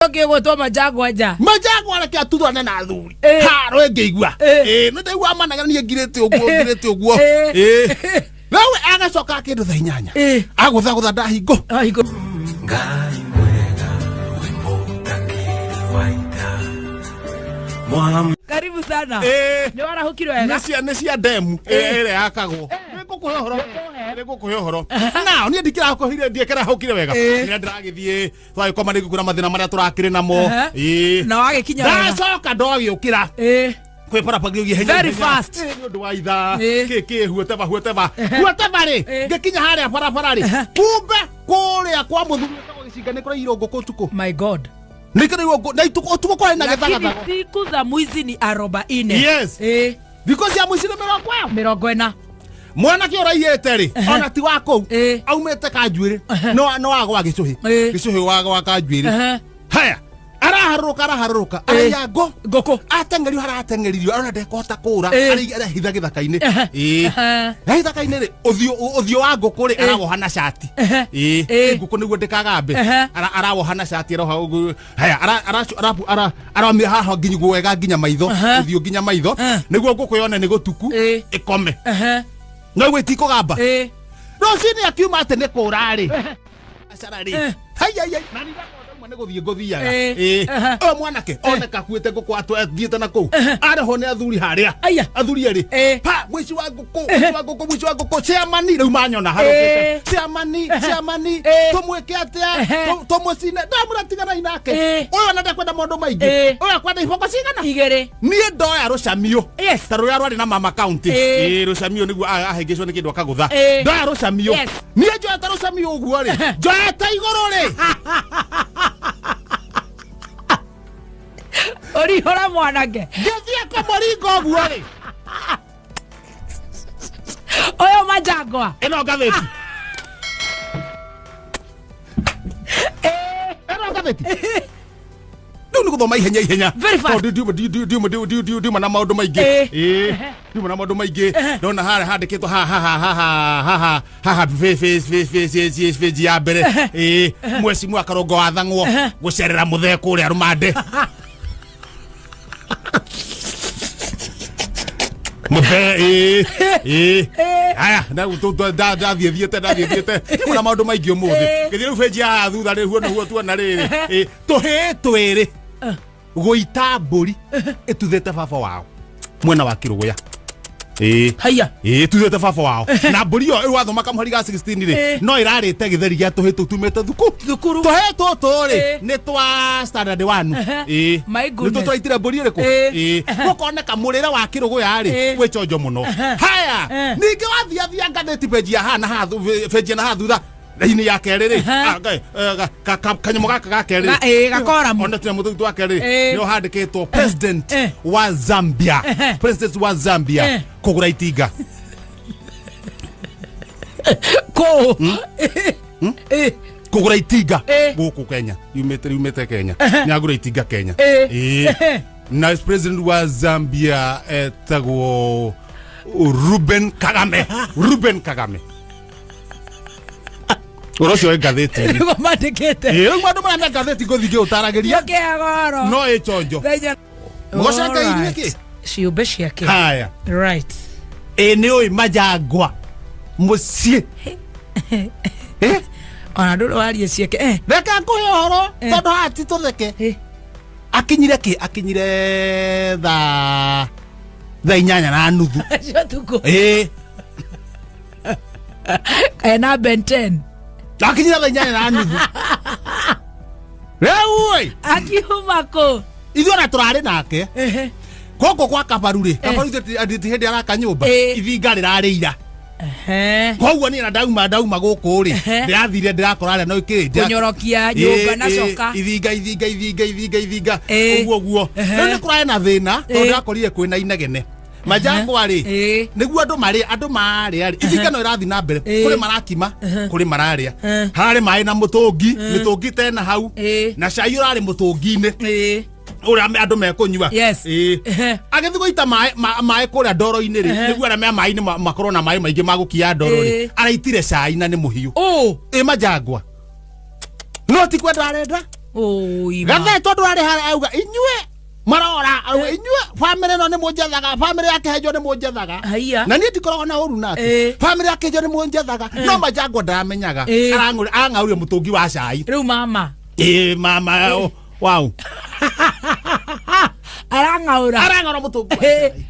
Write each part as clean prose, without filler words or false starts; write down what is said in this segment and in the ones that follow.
Ũngĩ ũgwĩtwo Manjangwa nja. Manjangwa reke atuthane na athuri. Haro ĩngĩigua. Nĩ ndaigua managana niĩ ngirĩte ũguo ngirĩte ũguo. Rĩu agacoka kĩndũ thaa 8. Agũthagũtha ndahingũ. Ahingũ. Ngai mwega wĩ mũtangĩri wa ita Mwam Karibu sana. Nĩ warahũkire wega. Nĩ cia ndemu ĩrĩa yakagwo. Nĩngũkũhe ũhoro. Nĩngũkũhe ũhoro. Nao niĩ ndikĩrahũkire ndiĩkĩrahũkire wega. Rĩrĩa ndĩragĩthiĩ twagĩkoma rĩngĩ kwĩna mathĩna marĩa tũrakĩrĩ namo. Na wagĩkinya wega. Ndacoka ndogĩũkĩra. Kwĩ barabara ngĩũgia hinya Very ihenya. fast. Nĩ ũndũ wa ithaa. Kĩ kĩ huoteva huoteva. Huoteva rĩ, ngĩkinya harĩa barabara rĩ. Kumbe kũrĩa kwa mũthuri wĩtagwo gĩcinga nĩ kũraiyirwo ngũkũ ũtukũ. My God. Nĩ kũraiyirwo ngũkũ na itukũ ũtukũ kwarĩ na Lakini gĩthagathago. siku za mwizi ni 40. Yes. Thikũ cia mũici nĩ 40. 40. Mwanake ũraiyĩte rĩ, ona ti wa kũu, aumĩte Kanjuĩrĩ, no wagwa Gĩcũhĩ. Gĩcũhĩ wagwa Kanjuĩrĩ. Haya, araharũrũka araharũrũka, araiya ngũ. Ngũkũ. Ateng'erio harateng'eririo, arona ndekũhota kũũra, arehitha gĩthaka-inĩ. Gĩthaka-inĩ rĩ, ũthiũ wa ngũkũ rĩ, arawoha na cati. Ngũkũ nĩguo ndĩkagambe. Arawoha na cati, aroha ũguo. Haya, aramĩoha haha nginya wega nginya maitho, ũthiũ nginya maitho, nĩguo ngũkũ yone nĩ gũtuku, ĩkome. No ĩguo ĩtikũgamba. Rũcinĩ akiuma atĩ nĩ kũũra rĩ. Acara rĩ. Hai, hai, hai. Na nĩ ndauma nĩ gũthiĩ ngũthiaga. Ũyũ mwanake oneka akuĩte ngũkũ athiĩte na kũu. Arehwo nĩ athuri harĩa. Aya. Athuri erĩ. Pa, mũici wa ngũkũ, mũici wa ngũkũ, mũici wa ngũkũ. Chairman, rĩu manyona harũkĩte. Chairman, chairman, tũmwĩke atĩa? Tũmũcine. Ndamũra tiganai nake. Ũyũ ona ndekwenda maũndũ maingĩ. Ũyũ akwenda iboko cigana? 2. Niĩ ndoya rũcamio. Yes. Ta rũrĩa rwarĩ na mama county. Rũcamio nĩguo ahĩngĩcwo nĩ kĩndũ akagũtha. Ndoya rũcamio. Yes. Niĩ njoete rũcamio ũguo rĩ. Njoete igũrũ rĩ. Ũrihũra mwanake. Ngĩthiĩ kũmũringa ũguo rĩ. Ũyũ Manjangwa. Ĩno ngathĩti. Ĩno ngathĩti. Rĩu nĩ gũthoma ihenya ihenya. Very fast. Tondũ ndiuma na maũndũ maingĩ. Ndiuma na maũndũ maingĩ. Ndona harĩa handĩkĩtwo haha haha haha haha haha page ya mbere. Mwecimu akarongo wa Thang'wo gũcerera mũthee kũrĩa rũmande. Mũthee, Haya, ndathiĩ thiĩte, ndathiĩ thiĩte. Ndiuma na maũndũ maingĩ ũmũthĩ. Ngĩthiĩ rĩu page ya haha thutha rĩ, huo nĩguo tuona rĩrĩ. Tũhĩĩ twĩrĩ gũita mbũri ĩtuthĩte baba wao mwena wa Kĩrũgũya. Haya. Ĩtuthĩte baba wao. Na mbũri ĩyo ĩwathoma kamũhari ga 16 rĩ, no ĩrarĩte gĩtheri gĩa tũhĩĩ tũu tumĩte thukuru. Tũhĩĩ tũtũ rĩ, nĩ twa standard 1. My Nĩ goodness. tũtwaitire mbũri ĩrĩkũ? Gũkoneka mũrĩre wa Kĩrũgũya rĩ, wĩ chonjo mũno. Haya, ningĩ wathiathia ngathĩti page ya haha na haha page na haha thutha raini ya kerĩ rĩ, kanyamũ gaka ga kerĩ rĩ. Gakoramu. Ona tũnyamũ tũu twa kerĩ rĩ, nĩho handĩkĩtwo president wa Zambia. President wa Zambia kũgũra itinga. Kũ? Kũgũra itinga gũkũ Kenya. Yumĩte Kenya. Nĩagũra itinga Kenya. Na president wa Zambia etagwo Ruben Kagame. Ruben Kagame. Ũhoro ũcio wĩ ngathĩti-inĩ. Nĩguo mandĩkĩte. Rĩu maũndũ marĩa me ngathĩti ngũthiĩ ngĩũtaragĩria. Ngĩa goro. No ĩ chonjo. Thenya. Mũgoca Ngai Alright. nĩkĩ? Ciũmbe ciake. Haya. Right. Nĩ ũĩ Manjangwa mũciĩ. Ona ndũrĩ warie ciake. Reke ngũhe ũhoro tondũ haha ti tũtheke. Akinyire kĩ? Akinyire thaa 8:30. Cio tukũ. Ena Ben 10. Akinyire thaa 8:30. Rĩu ĩ. Akiuma kũ? Ithuĩ ona tũrarĩ nake. Gũkũ kwa Kabaru rĩ, Kabaru ti hĩndĩ araka nyũmba. Ithinga rĩrarĩ ira. Koguo niĩ na ndauma gũkũ rĩ, ndĩrathire ndĩrakora arĩa no kĩ, Kũnyorokia nyũmba na coka. Ithinga, ithinga, ithinga, ithinga, ithinga. Ũguo ũguo. Rĩu nĩ kũrarĩ na thĩna, tondũ ndĩrakorire kwĩna inegene. Manjangwa rĩ, nĩguo andũ marĩ, andũ marĩa rĩ, ithinga no ĩrathiĩ na mbere. Kũrĩ marakima, kũrĩ mararĩa. Hararĩ maĩ na mũtũngi, mĩtũngi tena hau. Na cai ũrarĩ mũtũngi-inĩ. Ũrĩa andũ mekũnyua. Yes. Agĩthiĩ gũita maĩ kũrĩa ndoro-inĩ rĩ, nĩguo arĩa me maĩ-inĩ makorwo na maĩ maingĩ ma gũkia ndoro rĩ. Araitire cai na nĩ mũhiũ. Manjangwa. No ti kwenda arenda. Oi, ma. Gathe tondũ arĩ harĩa auga inyuĩ marora, auga inyuĩ bamĩrĩ ĩno nĩ mũnjethaga, bamĩrĩ ya Kĩhenjo nĩ mũnjethaga. Haiya. Na niĩ ndikoragwo na ũru nake. Bamĩrĩ ya Kĩhenjo nĩ mũnjethaga, no Majangwa ndaramenyaga. Arang'auria mũtũngi wa cai. Rĩu mama. Ĩ mama wau. Arang'aũra. Arang'aura mũtũngi wa cai.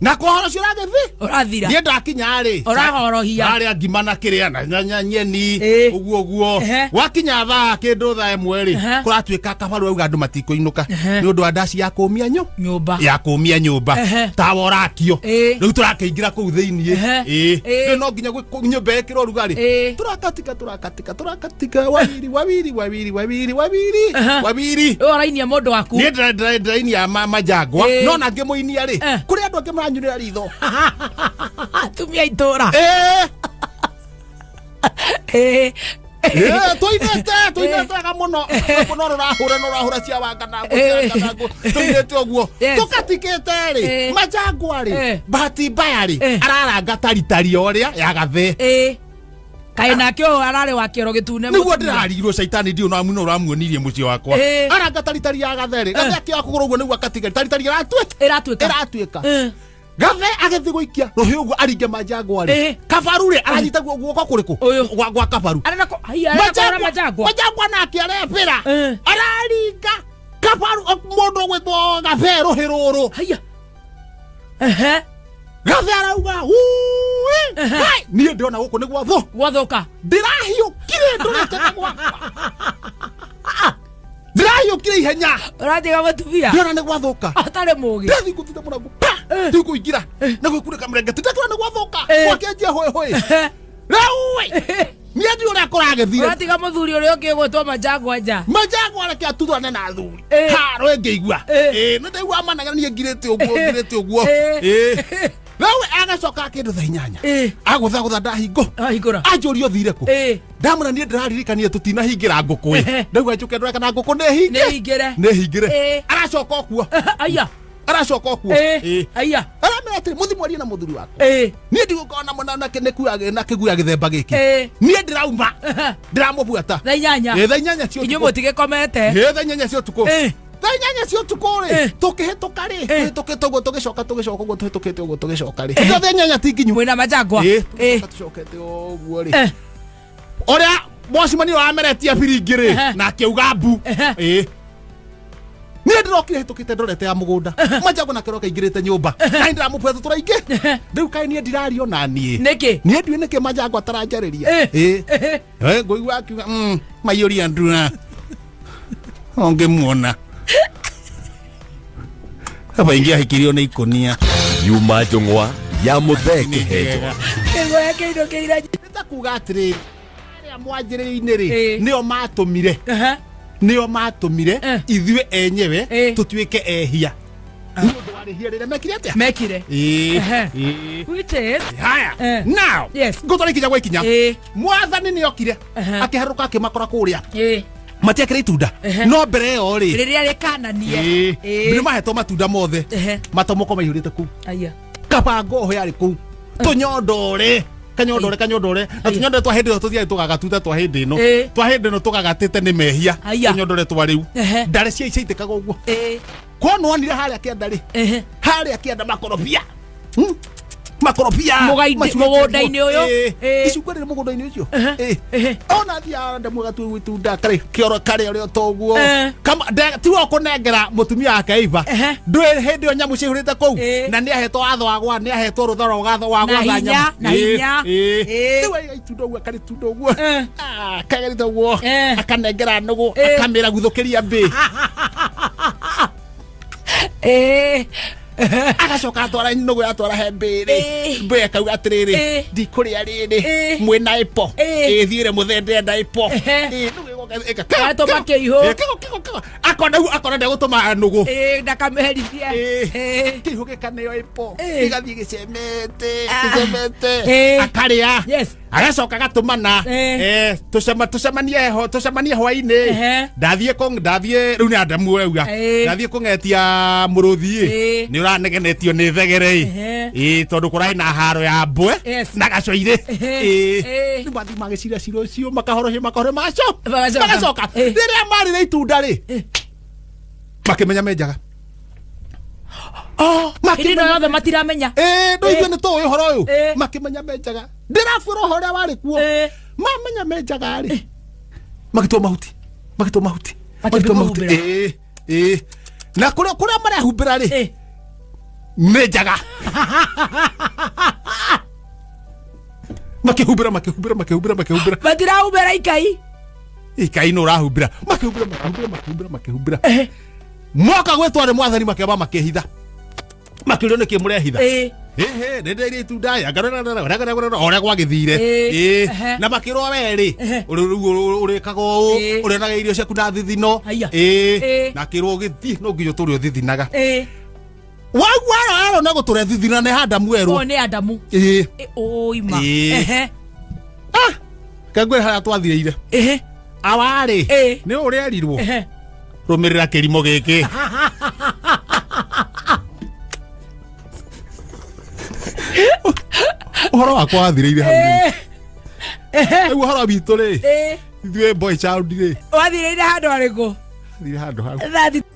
Na kwa ũhoro ũcio ũragĩthiĩ. Ũrathira. Niĩ ndakinya rĩ. Ũrahorohia. Harĩa ngima na kĩrĩa na nyanya nyeni. Ũguo ũguo. Wakinya thaa kĩndũ thaa 1 rĩ. Kũratuĩka kabaru auga andũ matikũinũka. Nĩ ũndũ wa ndaci ya kũmia nyũmba. Ya kũmia nyũmba. Tawa ũrakio. Rĩu tũrakĩingĩra kũu thĩiniĩ. Rĩu no nginya nyũmba ĩkĩrwo ũrugarĩ. Tũrakatika tũrakatika tũrakatika wawiri wawiri wawiri wawiri wawiri wawiri. Rĩu ũrainia mũndũ waku. Niĩ ndĩrainia Majangwa. No na ngĩmũinia rĩ. Kũrĩ andũ angĩ maranyurĩra ritho. Atumia itũra. Tũinĩte wega mũno. No rũrahũra, no rũrahũra cia wanga na ngũ, cia wanga na ngũ. Tũinĩte ũguo. Tũkatikĩte rĩ, Majangwa rĩ, bahati mbaya rĩ, araranga taritari o ũrĩa ya Gathe. Kaĩ nake ũyũ ararĩ wa kĩoro gĩtune Nĩguo mũtumia. ndĩrarigirwo caitani ndiũ no mũno ũramuonirie mũciĩ wakwa. Aranga taritari ya Gathe rĩ, Gathe akĩoya kũgũrũ ũguo nĩguo akatigari. Taritari ĩratuĩka. Ĩratuĩka. Gathe agĩthiĩ gũikia rũhĩ ũguo aringe Majangwa rĩ. Kabaru rĩ, aranyita guoko kũrĩkũ? Gwa Kabaru. Arenda haiya, arenda kũhũra Majangwa. Majangwa nake arebĩra. Araringa Kabaru, mũndũ ũgwĩtwo Gathe rũhĩ rũrũ. Haiya. Gathe arauga, Ui! Hai! Niĩ ndĩrona gũkũ nĩ gwatho. Gwathũka. Ndĩrahiũkire ndũrĩte na gwakwa. Ndĩrahiũkire ihenya. Ũratiga mũtumia. Ndĩrona nĩ gwathũka. Atarĩ mũgĩ. Ndĩrathiĩ ngũtĩte mũrango. Pa! Ndikũingĩra. Na gwĩkunĩka mĩrengeti. Ndakĩona nĩ gwathũka. Gwakĩanjia hũĩ hũĩ. Rĩu ĩ! Niĩ ndiũĩ ũrĩa kũragĩthire. Ũratiga mũthuri ũrĩa ũngĩ ũgwĩtwo Majangwa nja. Majangwa areke atuthane na athuri. Haro ĩngĩigua. Nĩ ndaigua managana niĩ ngirĩte ũguo, ngirĩte ũguo. Rĩu agacoka kĩndũ thaa 8. Agũthagũtha ndahingo. Ahingũra. Anjũria ũthire kũ? Ndamwĩra niĩ ndĩraririkania tũtinahingĩra ngũkũ ĩ. Ndauga njũke ndore kana ngũkũ nĩ hinge. Nĩ hingĩre. Nĩ hingĩre. Aracoka okuo. Aya. Aracoka okuo. Aya. Aramera atĩrĩ, mũthiĩ mwarie na mũthuri wakwa. Niĩ ndigũkorwo na mũna na kĩguya gĩthemba gĩkĩ. Niĩ ndĩrauma. Ndĩramũbuata. Thaa 8. Thaa 8 cia Inyuĩ ũtukũ. mũtigĩkomete. Thaa 8 cia ũtukũ. Thaa 8 cia ũtukũ rĩ, tũkĩhĩtũka rĩ, tũhĩtũkĩte ũguo tũgĩcoka, tũgĩcoka ũguo tũhĩtũkĩte ũguo tũgĩcoka rĩ. Thaa 8 ti nginyu. Mwĩna Majangwa. Tũgĩcoka tũcokete ũguo rĩ. Ũrĩa mũcemanio wameretie biringi rĩ, na akĩuga mbu. Niĩ ndĩrokire hĩtũkĩte ndorete ya mũgũnda. Majangwa nake aroka aingĩrĩte nyũmba. Na nĩ ndĩramũbuata tũraingĩ. Rĩu kaĩ niĩ ndirario na niĩ. Nĩkĩ? Niĩ ndiũĩ nĩkĩ Majangwa ataranjarĩria. Ngũigua akiuga, maiyũria ndura. Ũngĩmuona. Aba ingĩahikirio nĩ ikũnia. Yuma njũng'wa ya Mũthee Kĩhenjo. Nĩguo yakĩirwo kĩira. Nĩ ta kuga atĩrĩrĩ, arĩa mwanjĩrĩrio-inĩ rĩ, nĩo matũmire. Nĩo matũmire ithuĩ enyewe tũtuĩke ehia. Nĩ ũndũ wa rĩhia rĩrĩa mekire atĩa? Mekire. Which is? Haya. Now, ngũtwara ikinya gwa ikinya. Mwathani nĩ okire, akĩharũka akĩmakora kũrĩa. Matiakĩrĩ itunda. No mbere ĩyo rĩ, Rĩrĩa rĩkananie. Nĩ mahetwo matunda mothe. Matomoko maihũrĩte kũu. Aya. Kaba ngoho yarĩ kũu. Tũnyondore. Kanyondore, kanyondore. Na tũnyondore twa hĩndĩ ĩyo tũthiaga tũgagatuta twa hĩndĩ ĩno. Twa hĩndĩ ĩno tũgagatĩte nĩ mehia. Tũnyondore twa rĩu. Ndarĩ cia ciaitĩkaga ũguo. Kwa nĩwonire harĩa kĩanda rĩ? Harĩa kĩanda makorobia. Makorobia. Mũgũnda-inĩ ũyũ. Icungwa rĩrĩ mũgũnda-inĩ ũcio. Ona thiaga ndamwega tu itunda karĩ kĩoro karĩ ũrĩa toguo. Tiwe ũkũnengera mũtumia wake Eva. Ndũĩ hĩndĩ ĩyo nyamũ ciihũrĩte kũu. Na nĩ ahetwo watho wa gwa, nĩ ahetwo rũtha rwa watho wa Na gwatha hinya, nyamũ. na hinya. Rĩu aiga itunda ũguo, akarĩ itunda ũguo. Kagerete ũguo. Akanengera nũgũ, akamĩra guthũkĩria mbĩ. Agacoka atwara nũgũ yatwara he mbĩ rĩ. Mbĩ akauga atĩrĩrĩ, ndikũrĩa rĩrĩ, mwĩna ĩpo. Thiĩre mũthee ndĩrenda ĩpo. Nũgũ ĩgoka, ĩka, Yatũma kĩihũ. Kĩgo, kĩgo, kĩgo. Akona Akona akona ndegũtũma nũgũ. Ĩĩ, ndakameherithie. Ĩĩ. Ĩĩ. Kĩihũ gĩkaneo ĩpo. Ĩĩ. Gĩgathiĩ gĩcemete, Ah. gĩcemete. Ĩĩ. Akarĩa. Yes. Agacoka agatũmana. Ĩĩ. Eh, tũcema tũcemanie ho tũcemanie hwainĩ. Ehe. Ndathiĩ kũ ndathiĩ rĩu nĩ Adamu ũrauga. Ĩĩ. Ndathiĩ kũng'etia mũrũthi ĩ. Ĩĩ. Nĩ ũranegenetio nĩ thegere ĩ. Ehe. Ĩĩ tondũ kũrarĩ na haro ya mbwe Yes. na gacoirĩ. Ehe. Ĩĩ. Ĩĩ. Rĩu mathiĩ magĩcira cira ũcio makahorohia makahorohia magacoka. Magacoka. Magacoka. Ĩĩ. Rĩrĩa marire itunda rĩ. Makĩmenya menjaga. Oh, hĩndĩ ĩno Makĩmenya- yothe matiramenya. Ĩĩ ndå ithuĩ nĩ tũĩ ũhoro ũyũ Ĩĩ. makĩmenya menjaga ndĩrabuĩra ũhoro ũrĩa warĩ kuo Ĩĩ. mamenya menjaga rĩ magĩtua mahuti magĩtua mahuti Makĩambia magĩtua mahuti kũhumbĩra. ĩĩ ĩĩ na kũrĩa kũrĩa marehumbĩra rĩ Ĩĩ. menjaga makĩhumbĩra makĩhumbĩra makĩhumbĩra makĩhumbĩra Matirahumbĩra ikai. ikai nĩ ũrahumbĩra makĩhumbĩra makĩhumbĩra makĩhumbĩra makĩhumbĩra Ehe. moka gwĩtwo nĩ mwathani makĩamba makĩhitha makĩũrio nĩkĩ mũrehitha Ĩĩ. Ĩhĩ, nĩ itunda aya ũrĩa gwagĩthire Ĩĩ, Ĩĩ, ehe. na makĩrwo werĩ Ehe. ũrĩkaga ũũ Ĩĩ. ũrĩonaga irio ciaku na thithino Haiya. Ĩĩ, Ĩĩ. na akĩrwo ũgĩthiĩ no nginya ũtũre ũthithinaga Ĩĩ. waigua aro aro na gũtũra thithina nĩ handa mwerwo Ũyũ nĩ Adamu. Ĩĩ. Ĩ, ũima. Ĩĩ. Ehe. Ah, kangwĩre harĩa twathirĩire Ehe. awarĩ Ĩĩ. nĩ ũrĩerirwo Ehe. rũmĩrĩra kĩrimũ gĩkĩ ũhoro wakwa wathirĩire hau rĩu. Ĩĩ. Ehe. Rĩu ũhoro witũ rĩ Ĩĩ. ithuĩ boy child rĩ Wathirĩire handũ harĩkũ? thire handũ hau Thaa thita.